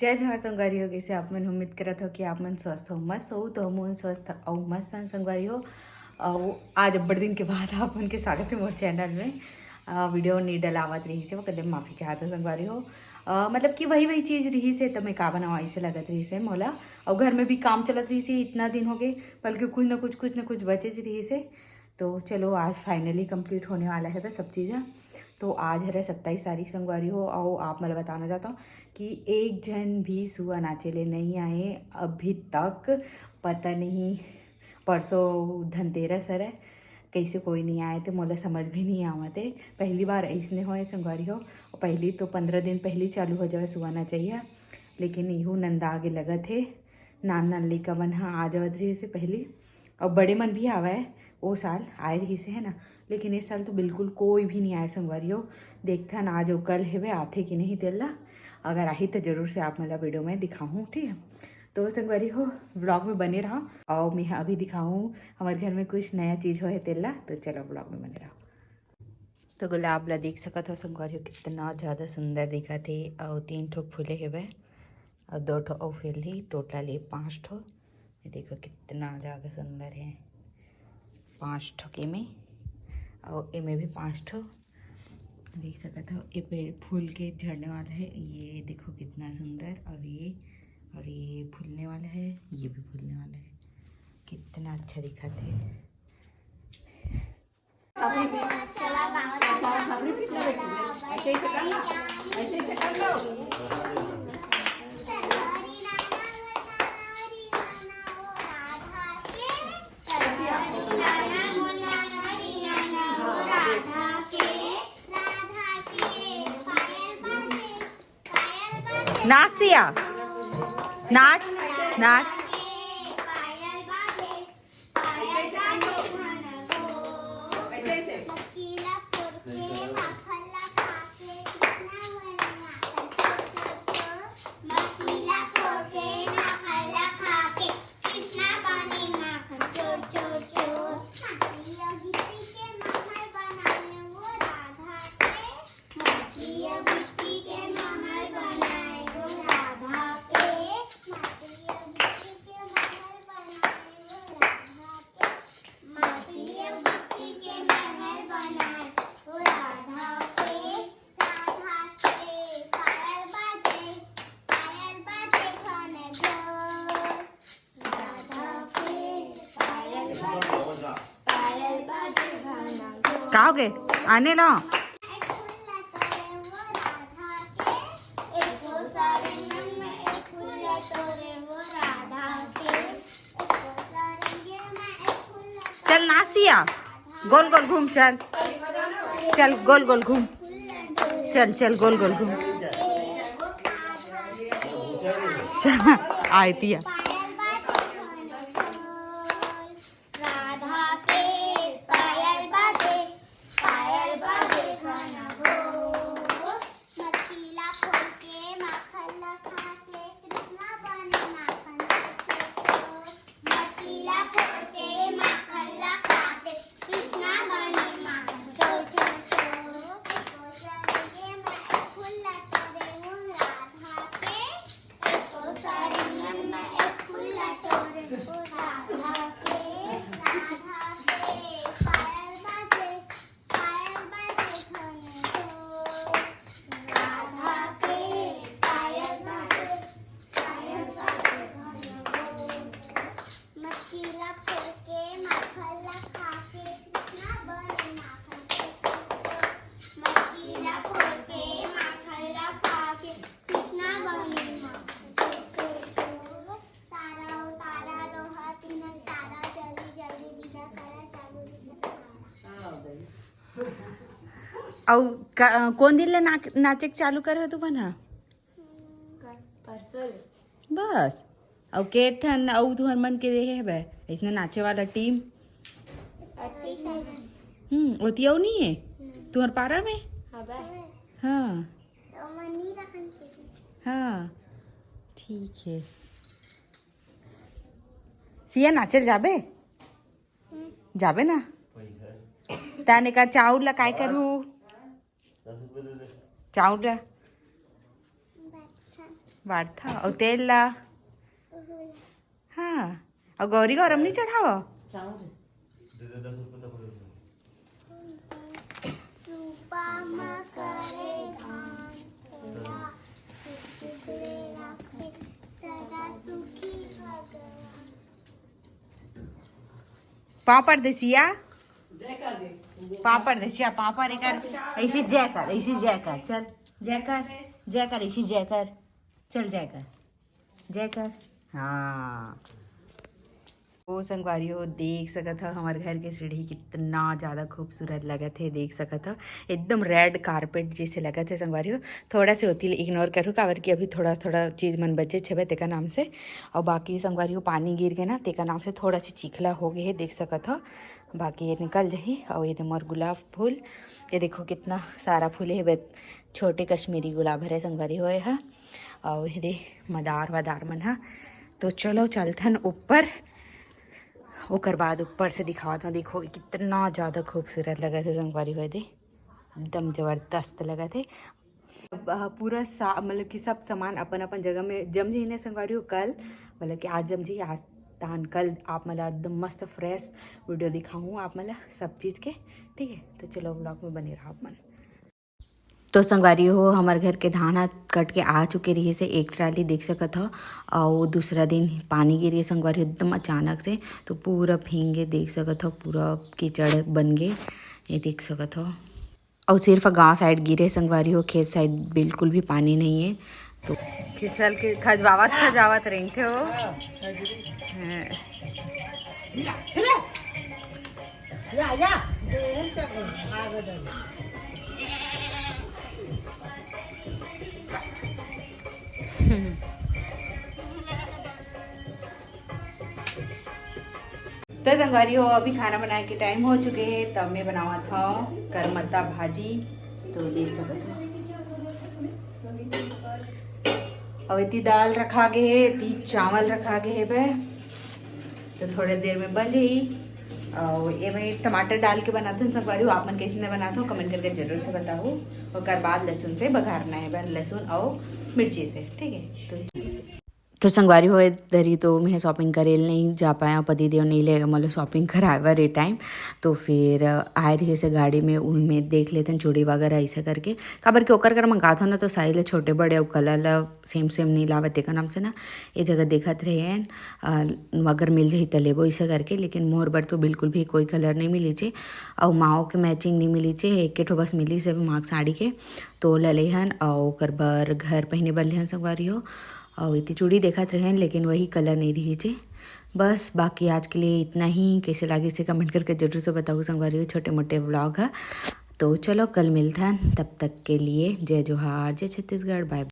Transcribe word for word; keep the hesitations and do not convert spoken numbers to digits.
जय जोहार संगवारी हो, कइसे आप मन? उम्मीद करत हो कि आप मन स्वस्थ हो, मस्त हो। तो हमन स्वस्थ अउ मस्त हन संगवारी हो। अउ आज अब्बड़ दिन के बाद आप मन के स्वागत हे मोर चैनल में। अ, वीडियो नइ डलावत रहिस हे, ओकर ले माफी चाहत हो संगवारी हो। अ, मतलब कि वही वही चीज़ रहिस हे, त मैं का बनाऊँ, अइसे लगत रहिस हे मोला। अउ घर में भी काम चलत रहिस हे, इतना दिन हो गए, बल्कि कुछ न कुछ, कुछ न कुछ बचे रहिस हे। तो चलो, आज finally complete होने वाला हे बस सब चीज़ ह। तो आज हरे सत्ताईस तारीख संगवारी हो, अउ आप मन ल बताना चाहत हूँ कि एक झन भी सुआ नाचे ले नइ आए अभी तक। पता नहीं, परसों धनतेरस हरे, कइसे कोई नइ आए, तो मोला समझ भी नइ आवत हे। पहली बार अइसने होए संगवारी हो, अउ पहली तो पंद्रह दिन पहली चालू हो जावे सुआ नचइया, लेकिन इहू नंदा आगे लगत हे। नान नान लइका मन ह आ जावत रहिस हे पहली, अउ बड़े मन भी आवय, ओ साल आए रहिस हे, है ना, लेकिन इस साल तो बिल्कुल कोई भी नइ आए संगवारी हो। देखथन आज अउ कल हेवे आथे कि नहीं तेला, अगर आही तो जरूर से आप मन ला वीडियो में दिखाहूँ, ठीक है। तो संगवारी हो, vlog में बने रहो, अउ मैं अभी दिखाहूँ हमर घर में कुछ नया चीज़ होए हे तेला। तो चलो vlog में बने रहो। तो गुलाब ला देख सकत हो संगवारी हो, कितना ज़्यादा सुंदर दिखत हे, अउ तीन ठो फूले हेवे, अउ दो ठो अउ फैलही, total ये पाँच ठो। ये देखो कितना ज़्यादा सुंदर हे, पाँच ठो के में, अउ एमे भी पाँच ठो। देख सकत हो, ये पे फूल के झड़ने वाला हे। ये देखो कितना सुंदर, और ये, और ये फूलने वाला हे, ये भी फूलने वाला हे। कितना अच्छा दिखत हे। नाच सिया, नाच, नाच। का हो गे? आने ला। चल नासिया, गोल गोल घूम, चल, चल गोल गोल घूम, चल चल गोल गोल घूम। चल, आय तिया। अउ का, कोन दिन ले ना-, नाचे के चालू करे हो तुमन ह? परसों ले। बस। अउ के ठन अउ तुहर मन के देहे हवय अइसने नाचे वाला टीम? हम्म, ओती अउ नहीं है? तुहर पारा में? हाँ। हाँ, ठीक है। सिया नाचे ल जाबे? जाबे ना। ताने का चाउर ला काय करहू? चाउर ला। बांटथा। अउ तेल ला? हाँ। अउ गौरी गौरम नहीं चढ़ावा? पाँव परदेसिया, पाँव परदेसिया, पाँव पर एकर। ऐसे जय कर, ऐसे जय कर, चल जय कर, जय कर, ऐसे जय कर, चल जय कर, जय कर। हाँ। ओ संगवारी हो, देख सकत हो हमर घर के सीढ़ी कितना ज्यादा खूबसूरत लगत हे। देख सकत हो एकदम रेड कारपेट जैसे लगत हे संगवारी हो। थोड़ा से ओती इग्नोर करू, काबर कि अभी थोड़ा थोड़ा चीज मन बचे छेबे तेकर नाम से। अउ बाकी संगवारी हो, पानी गिर गे ना, तेकर नाम से थोड़ा से चिखला हो गे हे, देख सकत हो। बाकी ये निकल जाही। अउ ये दे मोर गुलाब फूल, ये देखो कितना सारा फूल हे, छोटे कश्मीरी गुलाब हरे संगवारी हो ये हा। अउ ये दे मदार वदार मन हा। तो चलो चलथन ऊपर, ओकर बाद ऊपर से दिखावत हूँ। देखो कितना ज्यादा खूबसूरत लगत हे संगवारी हो, ये दे एकदम जबरदस्त लगत हे। अब, अ, पूरा सा-, मतलब कि सब सामान अपन अपन जगह में जम जाही ना संगवारी हो। कल, मतलब कि आज जम जाही, आज तान कल आप मन ला एकदम मस्त फ्रेश वीडियो दिखाहूँ आप मन ला सब चीज के, ठीक है। तो चलो ब्लॉग में बने रहो आप मन। तो संगवारी हो, हमर घर के धान ह कट के आ चुके रहिस हे एक ट्राली, देख सकत हो। अउ दूसरा दिन पानी गिर गे संगवारी हो, एकदम अचानक से, तो पूरा भींग गे, देख सकत हो, पूरा कीचड़ बन गे, ये देख सकत हो। अउ सिर्फ गांव साइड गिरे संगवारी हो, खेत साइड बिल्कुल भी पानी नहीं है। तो फिसल के खजवावत खजवावत रेंगथे हो। हाँ। तो संगवारी हो, अभी खाना बनाए के टाइम हो चुके हे, तब मैं बनावत हव करमत्ता भाजी। तो देख सकत हो, अउ एती दाल रखा गे हे, एती चावल रखा गे हे बे। तो थोड़े देर में बन जाही। अउ एमे टमाटर डाल के बनाथन संगवारी हो, आप मन कैसे बनाथो कमेंट करके जरूर से बताओ। ओकर बाद लहसुन से बघारना है बन, लहसुन अउ मिर्ची से, ठीक है। तो तो संगवारी हो, ए दरी तो मैं शॉपिंग करे ल नहीं जा पाया, पति देव नहीं ले मोला शॉपिंग कराए बर ए टाइम। तो फिर आए रहिस हे गाड़ी में, उही में देख लेथन चूड़ी वगैरह ऐसा करके, काबर कि ओकर कर मंगाथन ना तो साइज ल छोटे बड़े अउ कलर ल सेम सेम नहीं लावत, तेकर नाम से ना ये जगह देखत रहे हैं, अ, अगर मिल जाही त लेबो ऐसा करके। लेकिन मोर बर तो बिल्कुल भी कोई कलर नहीं मिली छे, अउ माओ के मैचिंग नहीं मिली छे, एक ठो बस मिली से माँ के साड़ी के, तो ले लेहन अउ ओकर बर घर पहने बर लेहन संगवारी हो। अउ इति चूड़ी देखत रहेन, लेकिन वही कलर नहीं रही छे। बस, बाकी आज के लिए इतना ही। कैसे लागिस हे कमेंट करके जरूर से बताओ संगवारी हो, छोटे मोटे व्लॉग है। तो चलो, कल मिलथन, तब तक के लिए जय जोहार, जय छत्तीसगढ़, बाय बाय।